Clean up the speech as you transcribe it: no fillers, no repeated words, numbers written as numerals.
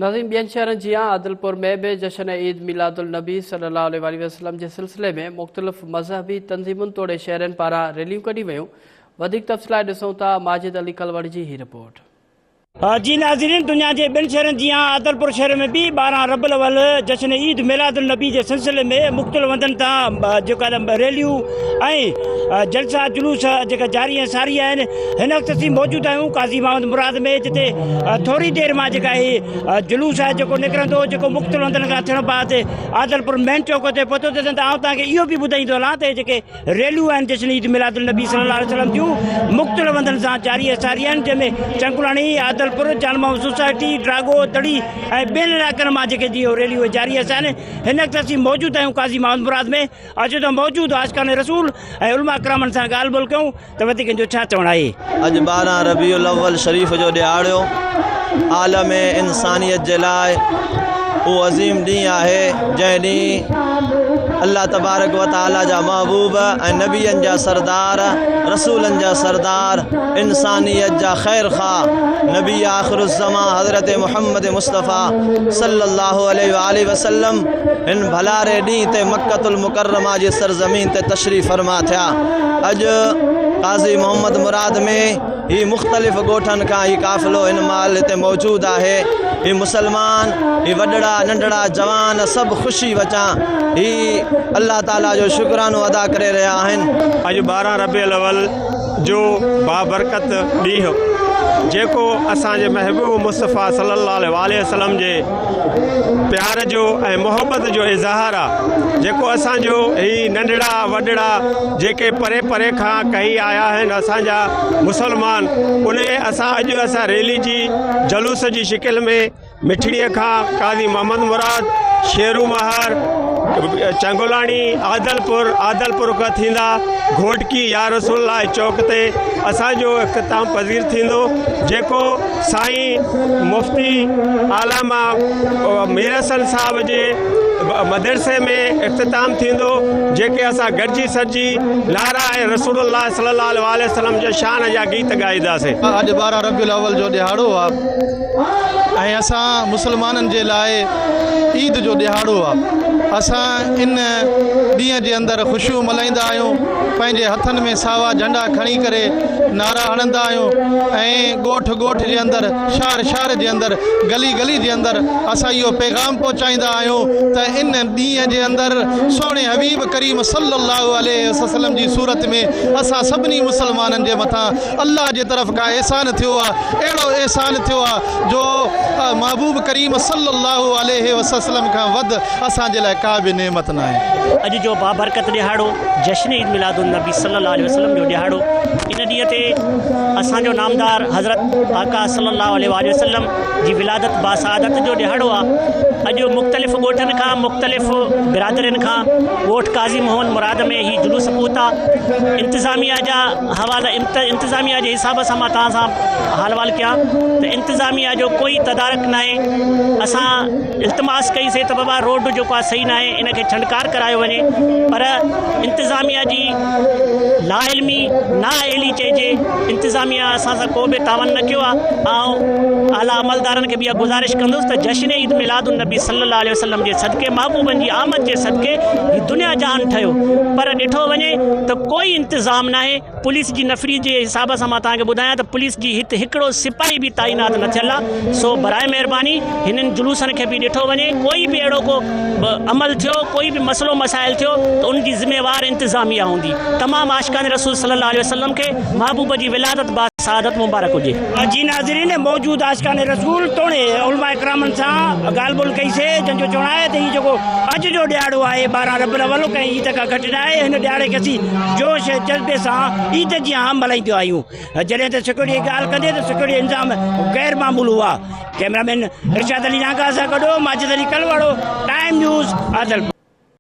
ناظرين ٻين شهرن جيان عادلپور ۾ به جشن عيد ميلاد النبي صلي الله عليه واٰله وسلم جي سلسلي ۾ مختلف مذهبي تنظيمن توڙي شهرين پاران ريليون ڪڍيون ويون وڌيڪ تفصيل لاء ڏسون ٿا ماجد علي ڪلوڙ جي هي رپورٽ. جي ناظرين دنيا جي ٻين شهرن جيان عادلپور شهر ۾ به 12 ربع الاول جشن عيد ميلاد النبي جي سلسلي ۾ مختلف هنڌن تان جيڪا ريليون ۽ جلسا جلوس جيڪا جاري ۽ ساري آهن هن وقت اسين موجود آهيون قاضي محمد مراد ۾ جتي ٿوري دير مان جيڪا هي جلوس آهي جيڪو نڪرندو جيڪو مختلف هنڌن کان ٿيڻ بعد عادلپور مين چوڪ تي پهتو ته آئون توهان کي اهو به ٻڌائيندو هلان ته جيڪي ريليون آهن جشن عيد ميلاد النبي صلي الله عليه وسلم جون مختلف هنڌن سان جاري ۽ ساري آهن جنهن ۾ چنگلاڻي عادلپور جان محمد سوسائٽي ڊراگو دڙي ۽ ٻين علائقن مان جيڪي جي ريليون جاري ۽ ساري هن وقت اسين موجود آهيون قاضي محمد مراد ۾ اچو ته موجود عاشقان رسول ۽ علماء ڪرامن سان ڳالهه ٻولهه ڪيون ته وڌيڪ ان جو ڇا چوڻ آهي. اڄ 12 ربيع الاول شريف جو ڏهاڙو عالم انسانيت جي لاء اهو عظيم ڏينهن آهي جنهن ڏينهن الله تبارڪ و تعالي جا محبوب ۽ نبين جا سردار رسولن جا سردار انسانيت جا خير خواه نبي آخر الزمان حضرت محمد مصطفيٰ صلي الله عليه واٰله وسلم هن ڀلاري ڏينهن تي مڪة المڪرمه جي سرزمين تي تشريف فرما ٿيا. اڄ قاضي محمد مراد ۾ هي مختلف ڳوٺن کان هي قافلو هن مهل هتي موجود آهي. هي مسلمان، هي وڏڙا ننڍڙا جوان سڀ خوشي وچان هي الله تعالي جو شڪرانو ادا ڪري رهيا آهن. اڄ 12 ربيع الاول جو بابرڪت ڏينهن جيڪو اسان جي محبوب مصطفيٰ صلي الله عليه واٰله وسلم جي پيار جو ۽ محبت جو اظهار آ جيڪو اسان جو هي ننڍڙا وڏڙا جيڪي پري پري کان ڪهي آيا آهن اسان جا مسلمان ان اسان اڄ اسان ريلي جي جلوس جي شڪل ۾ مٺڙي کان قاضي محمد مراد شيرو مهار چنگولاڻي عادلپور عادلپور کان ٿيندا گهوٽڪي يا رسول الله چوڪ تي اسان جو اختتام پذير ٿيندو جيڪو سائين مفتي علامه مير حسن صاحب جي مدرسي ۾ اختتام ٿيندو جيڪي اسان گڏجي سڏجي نعرا ۽ رسول الله صلي الله عليه واٰله وسلم جي شان جا گيت ڳائينداسين. اڄ 12 ربيع الاول جو ڏهاڙو آ ۽ اسان مسلمانن جي لاء عيد جو ڏهاڙو آ. اسان ان ڏينهن جي اندر خوشيون ملهائيندا آهيون، پنهنجي هٿن ۾ ساوا جهنڊا کڻي ڪري نعرا هڻندا آهيون ۽ ڳوٺ ڳوٺ جي اندر، شهر شهر جي اندر، گلي گلي جي اندر اسان اهو پيغام پهچائيندا آهيون ته ان ڏينهن جي اندر سهڻي حبيب ڪريم صلي الله عليه وسلم جي صورت ۾ اسان سڀني مسلمانن جي مٿان الله جي طرف کان احسان ٿيو آهي، اهڙو احسان ٿيو آهي جو محبوب ڪريم صلي الله عليه وسلم کان وڌ اسان جي لاء ڪا به نعمت ناهي. اڄ جو بابرڪت ڏهاڙو جشن عيد ميلاد النبي صلي الله عليه وسلم جو ڏهاڙو ان ڏينهن تي اسان جو نامدار حضرت آقا صلي الله عليه واٰله وسلم جي ولادت باسعادت جو ڏهاڙو آ اڄ مختلف ڳوٺن کان مختلف برادرين کان ڳوٺ قاضي محمد مراد ۾ هي جلوس پهتا انتظاميا جا حوالا انتظاميا جي حساب سان مان توهان سان حال احوال ڪيان ته انتظاميا جو ڪوئي تدارڪ ناهي اسان التماس ڪئي سي ته بابا روڊ جيڪو آهي صحيح ناهي ان کي ڇنڊڪار ڪرايو وڃي پر انتظاميا جي لاعلمي نااهلي چئجي انتظاميا اسان سان ڪو به تعاون نه ڪيو آهي آئون اعليٰ عملدارن کي به اها گذارش ڪندس ته جشن عيد ميلاد النبي صلي الله عليه وسلم جي صدقي محبوبن جي آمد جي صدقي هي دنيا جهان ٺهيو پر ڏٺو وڃي ته ڪوئي انتظام ناهي پوليس جي نفري جي حساب سان مان توهان کي ٻڌايان ته پوليس جي هت هڪڙو سپاهي به تعينات نه ٿيل آهي سو براء مهرباني هنن جلوسن کي به ڏٺو وڃي ڪوئي به اهڙو ڪو عمل ٿيو ڪوئي به مسئلو مسائل ٿيو ته ان جي ذميوار انتظاميه هوندي تمام عاشقان رسول صلي الله عليه وسلم کي محبوب جي ولادت با سعادت مبارڪ هجي. جي ناظرين موجود عاشقان رسول توڻي علماء ڪرامن سان ڳالهه ٻولهه ڪئي سي جن جو چوڻ آهي ته هي جيڪو اڄ جو ڏهاڙو آهي 12 ربيع الاول ڪنهن عيد کان گهٽ نه آهي هن ڏهاڙي کي اسين جوش ۽ جذبي سان عيد جيان ملهائينديون آهيون جڏهن ته سيڪيورٽي جي ڳالهه ڪندي ته سيڪيورٽي انتظام غير معمول هئا ڪئميرا مين ارشاد علي ناگا سان گڏ ماجد علي ڪلواڙو ٽائيم نيوز عادلپور.